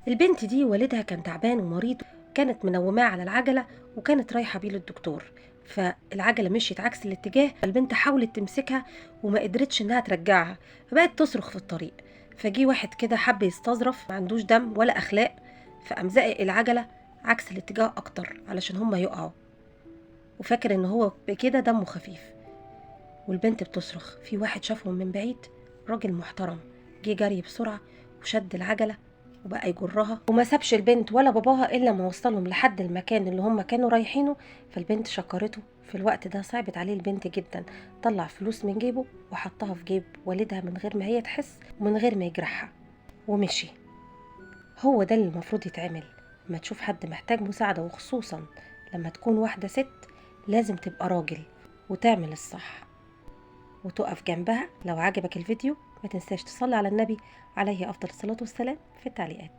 البنت دي والدها كان تعبان ومريض، كانت منوماه على العجلة وكانت رايحة بيه للدكتور، فالعجلة مشيت عكس الاتجاه. البنت حاولت تمسكها وما قدرتش انها ترجعها، فبقت تصرخ في الطريق. فجي واحد كده حب يستظرف، ما عندوش دم ولا اخلاق، فقام زقق العجلة عكس الاتجاه اكتر علشان هما يقعوا، وفاكر ان هو بكده دمه خفيف. والبنت بتصرخ، في واحد شافهم من بعيد، راجل محترم، جه جري بسرعة وشد العجلة وبقى يجرها، وما سابش البنت ولا باباها إلا ما وصلهم لحد المكان اللي هم كانوا رايحينه. فالبنت شكرته. في الوقت ده صعبت عليه البنت جدا، طلع فلوس من جيبه وحطها في جيب والدها من غير ما هي تحس ومن غير ما يجرحها، ومشي. هو ده اللي المفروض يتعمل لما تشوف حد محتاج مساعدة، وخصوصا لما تكون واحدة ست لازم تبقى راجل وتعمل الصح وتقف جنبها. لو عجبك الفيديو ما تنساش تصلي على النبي عليه أفضل الصلاة والسلام في التعليقات.